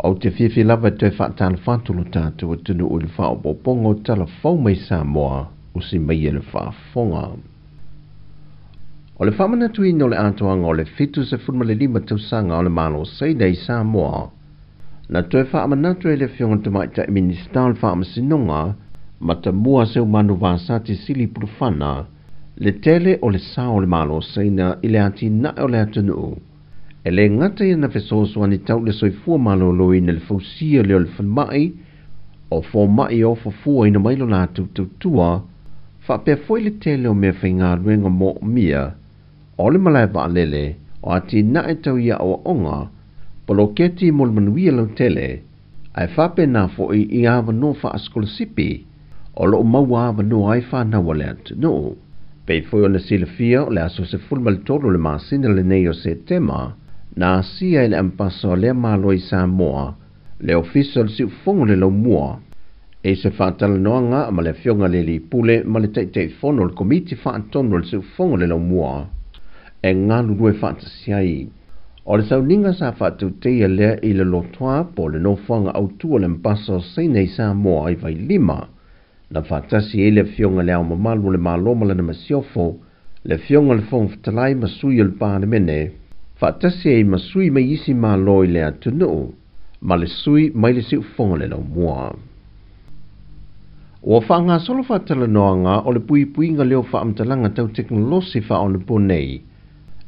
Ou te fiafia lava e toe faatalofa atu lo tatou atunuu i le faaopoopoga o tala fou mai Samoa usi mai e le faafofoga. O le faamanatuina o le atoaga o le 75 tausaga o le Malo Saina i Samoa, na toe faamanatu e le Afioga i le Tamaitai Minisita o le Faamasinoga Matamua Seumanu Vasati Sili Pulufana le tele o le sao o le Malo Saina i le atinae o le atunuu. E le gata ia na fesoasoani tau le soifua maloloina le fausia lea o le falemai o fomaʻi o fuafuaina mai lo latou tautua faapea foi le tele o mea faigaluega moomia o le malae vaalele o atinae tau ia aoaoga poloketi mo le manuia lautele ae faapena foi i avanoa faasikolasipi o loo maua avanoa ai fanau a le atunuu. Pei foi ona silafia o le aso 13 o le masina lenei o Setema na asia e le ampasa o lea Malo i Samoa le ofisa o le siufogo le laumua e se faatalanoaga ma le Afioga le Alii Pule ma le Taitaifono o le Komiti Faatonu o le Siufogo le Laumua e galulue faatasi ai. O le sauniga sa faatauteia lea i le lotoa po o le nofoaga autu o le mpasa o Saina i Samoa i Vailima na faatasi ai le Afioga le Ao Mamalu o le Malo ma lana Masiofo, le Afioga le Fofoga Fetalai ma sui o le Palemene, faatasi ai ma sui mai isi malo i le atunuu ma le sui mai le siufogo le laumua. Ua faagasolo faatalanoaga o le puipuiga leo faamatalaga tau teknolosi faaonapo nei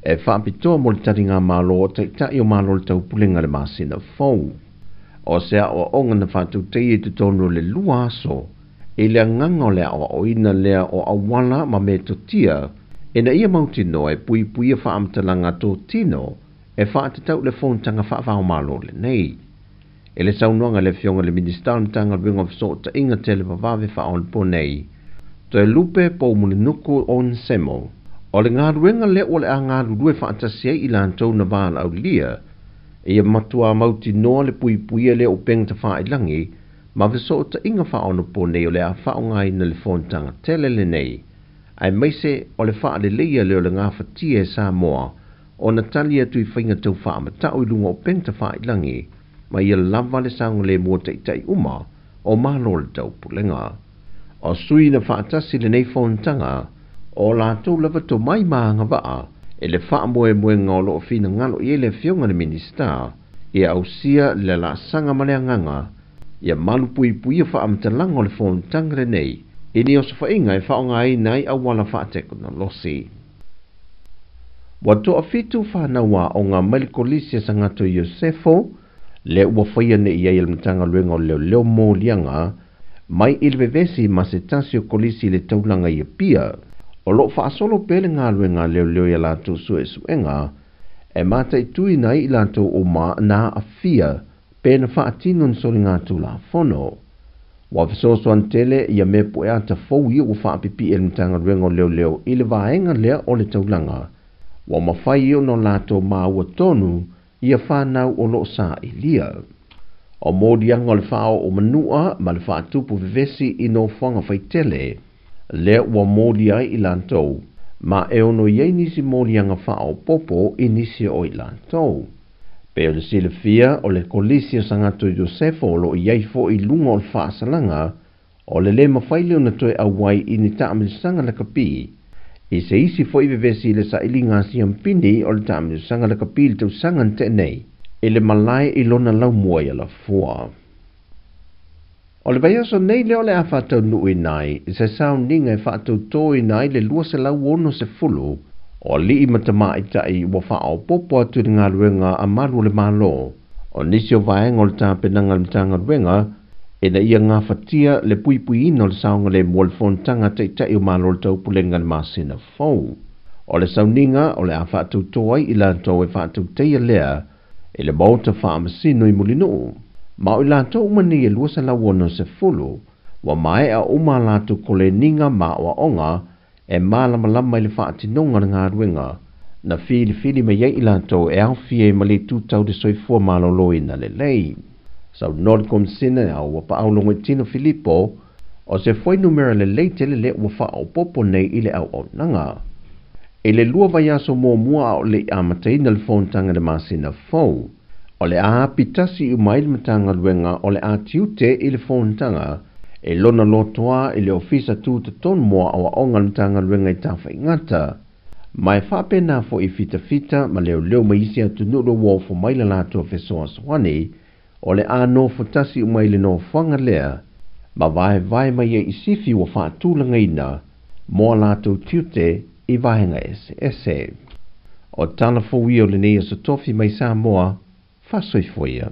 e faapitoa mo le taliga malo o taitai o malo le taupulega le masina fou. O se aoaoga na faatauteia i totonu o le 2 aso i le agaga o le aoaoina lea o auala ma metotia ina ia mautinoa e puipuia faamatalaga totino e faatatau le fonotaga faavaomalo lenei. E le saunoaga le Afioga i le Minisita o le Matagaluega o Fesootaiga Televavave faaonapo nei, toe lupe poumulinuku o Nsemo. O le galuega lea ua le a galulue faatasi ai i latou na valaaulia, e ia matua mautinoa le puipuia lea o upega tafailagi ma fesootaiga faaonapo nei o le a faaaogaina le fonotaga tele lenei. Ae maise o le faaleleia lea o le gafatia e Samoa ona tali atu i faiga tau faamatau i luga o upega tafailagi ma ia lava le saogalemu o taitai uma o malo le taupulega. O sui na faatasi lenei fonotaga o latou lava tomai ma agavaa e le faamoemoega o loo finagalo i ai le Afioga i le Minisita ia ausia le laasaga ma le agaga ia malupuipuia faamatalaga o le fonotaga lenei i ni osofaiga e faaaogaina ai auala faatekonolosi. Ua toafitu fanau aoga mai le Kolisi a Sagato Iosefo le ua faia nei ai e le Matagaluega o Leoleo moliaga mai i le vevesi ma se tasi o kolisi i le taulaga i Apia. O loo faasolo pea le galuega a leoleo ia latou suesuega e mataituina ai i latou uma na aafia pe na faatino ni soligatulafono. Ua fesoasoani tele ia mea pueata fou ia ua faapipii e le Matagaluega o Leoleo i le vaega lea o le taulaga. Ua mafai ona o latou maua tonu ia fanau o loo saʻilia. O moliaga o le faaoo manua ma le faatupu vevesi i nofoaga faitele lea ua moli ai i latou ma e ono i ai nisi moliaga faaopoopo i nisi o i latou. Pe o le silafia o le Kolisi o Sagato Iosefo o loo i ai foi i luga o le faasalaga o le lē mafai lea ona toe auai i ni taamilosaga lakapi i se isi foi vevesi i le sailiga siampini o le taamilosaga lakapi i le tausaga na tea nei e le malae i lona laumua ia lafua. O le vaiaso nei lea o le a faataunuuina ai se sauniga e faatautoina ai le 260 o alii ma tamaitai ua faaopoopo atu i le galuega a malu o le Malo o nisi o vaega o le tapenaga a le Matagaluega ina ia gafatia le puipuiina o le saogalemu o le fonotaga taitai o malo le taupulega le masina fou. O le sauniga o le a faatauto ai i latou e faatauteia lea i le maota faamasino i Mulinuu. Ma o i latou uma nei e 260 ua maea uma latou koleniga ma aoaoga e malamalama i le faatinoga o le galuega na filifili mai ai i latou e aofia ai ma le itu tau le soifua maloloina lelei. Saunoa le Komisina a ua paaulogo i Tino Filipo o se fuainumera lelei tele lea ua faaopoopo nei i le auaunaga. I le 2 vaiaso muamua a o le i amataina le fonotaga i le masina fou, O le a apitasi uma ai le Matagaluega o le a tiute i le fonotaga e lona lotoa i le Ofisa Tutotonu mo Aoaoga a le Matagaluega i Tafaigata, ma e faapena foi i fitafita ma leoleo ma isi atunuu ua ofo mai le latou fesoasoani, o le a nofotasi uma i le nofoaga lea ma vaevae mai ai i sifi ua faatulagaina mo a latou tiute i vaega eseese. O tala fou ia o lenei aso tofi mai Samoa, faasoifua ia.